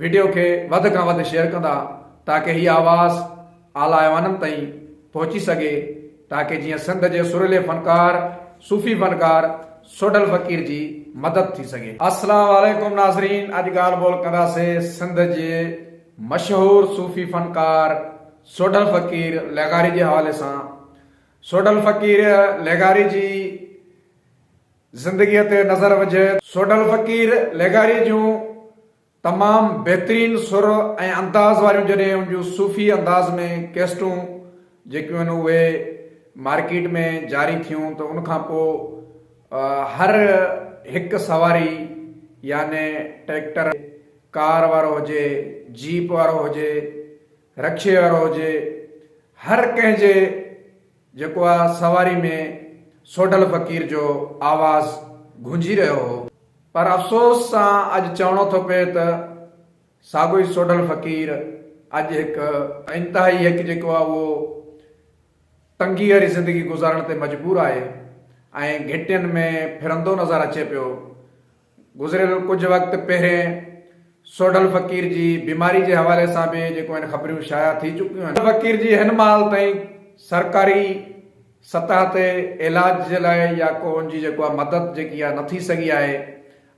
Video کي وڌ کان وڌ شيئر ڪندا تاڪه هي آواز اعليٰ ايوانن تائين پهچي سگهي تاڪه جيئن سنڌ جي سريلي فنڪار صوفي فنڪار سوڍل فقير جي مدد ٿي سگهي. السلام عليڪم ناظرين اڄ ڳالهه ٻولهه ڪنداسي سنڌ جي مشهور صوفي فنڪار سوڍل فقير لغاري جي حوالي سان سوڍل فقير لغاري جي زندگيء تي نظر وجهي. سوڍل فقير لغاري جون تمام بهترين سر ۽ انداز واريون جڏهن ان جون صوفي انداز ۾ ڪيسٽون جيڪيون آهن اهي مارڪيٽ ۾ جاري ٿيون ته ان کان پوء هر هڪ سواري يعني ٽريڪٽر ڪار وارو هجي جيپ وارو هجي رڪشي وارو هجي هر ڪنهن جي جيڪو آ سواري ۾ سوڍل فقير جو آواز گونجي رهيو هو. پر افسوس سان اڄ چوڻو ٿو پئي ته ساڳيو ئي سوڍل فقير اڄ هڪ انتهائي هڪ جيڪو آهي اهو تنگي واري زندگي گذارڻ تي مجبور آهي ۽ گهٽين ۾ ڦرندو نظر اچي پيو. گذريل ڪجهه وقت پهرين سوڍل فقير جي بيماري جي حوالي سان به جيڪو آهن خبريون شايع ٿي چڪيون آهن. فقير جي هن مهل تائين سرڪاري سطح تي علاج جي لاء يا ڪو ان جي جيڪو آهي مدد جيڪي آهي نه ٿي سگهي آهي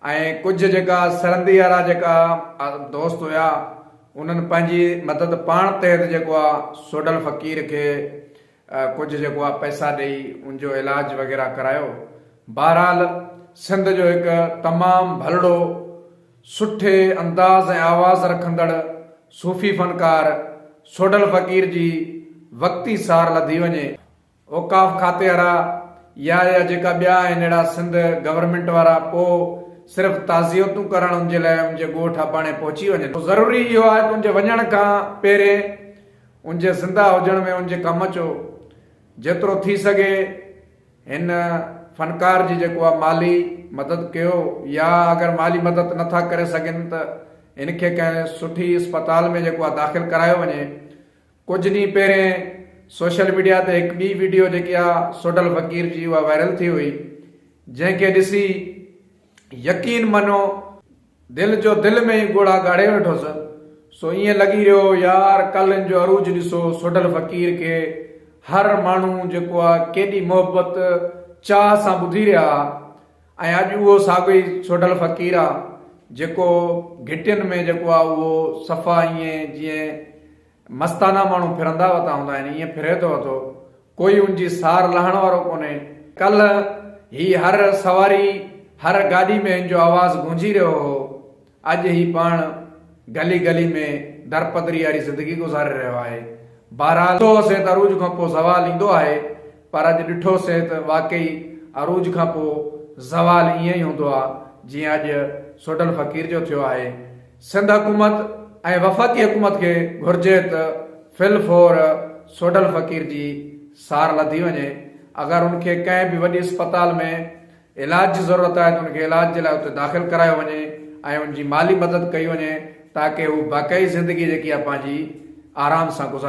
۽ ڪجهه جيڪا سرندي وارا جيڪا دوست هيا انهن پنهنجي مدد پاڻ تحت جيڪو آهي سوڍل فقير کي ڪجهه جيڪو آهي پئسا ڏئي ان جو علاج وغيره ڪرايو بهرحال سنڌ جو هڪ تمام ڀلڙو سٺي انداز ۽ آواز رکندڙ صوفي فنڪار سوڍل فقير جي وقتي سار لڌي وڃي. اوقاف کاتي وارا يا يا جيڪا ٻيا آهن اهڙا سنڌ گورنمينٽ وارا پو صرف تعزيتون ڪرڻ ان جي لاء ان جي ڳوٺ اباڻي پهچي وڃن. ضروري اهو آهي ته ان جي وڃڻ کان پهرين ان جي زنده هجڻ ۾ ان جي ڪم اچو جيترو ٿي سگهي. هن فنڪار جي جيڪو آ مالي مدد ڪيو يا اگر مالي مدد نه ٿا ڪري سگهن ته هن کي ڪنهن سٺي اسپتال ۾ جيڪو آ داخل ڪرايو وڃي. ڪجهه ڏينهن پهرين سوشل ميڊيا تي هڪ ٻي وڊيو جيڪي آ سوڍل فقير جي اها وائرل ٿي هئي جنهن کي ڏسي يقين مڃو دل جو دل ۾ ئي ڳوڙها ڳاڙي ويٺس، سو ائين لڳي رهيو هو يار ڪل ان جو عروج ڏسو سوڍل فقير کي هر ماڻهو جيڪو آ ڪيڏي محبت چاهه سان ٻڌي رهيا ها ۽ اڄ اهو ساڳيو ئي سوڍل فقير آ جيڪو گهٽين ۾ جيڪو آ اهو صفا ائين جيئن مستانا ماڻهو ڦرندا وتا هوندا آهن ائين ڦري ٿو وتو ڪوئي ان جي سار لهڻ وارو ڪونهي. ڪلهه هي هر سواري هر گاڏي ۾ هن جو آواز گونجي رهيو هو. اڄ هي پاڻ گلي گلي ۾ درپدري واري زندگي گذاري رهيو آهي. بهرحال ڏٺو هوسين ته عروج کان پوء زوال ايندو آهي پر اڄ ڏٺو سين ته واقعي عروج کان پوء زوال ائين ئي هوندو آ جيئن اڄ سوڍل فقير جو ٿيو آهي. سنڌ حڪومت ۽ وفاقي حڪومت کي گهرجي ته في الفور سوڍل فقير جي سار لڌي وڃي، اگر ان کي ڪنهن به وڏي اسپتال ۾ علاج جي ضرورت آهي ته ان کي علاج جي لاء اتي داخل ڪرايو وڃي ۽ ان جي مالي مدد ڪئي وڃي تاڪه هو باقائي زندگي جيڪي آهي پنهنجي آرام سان گذاري.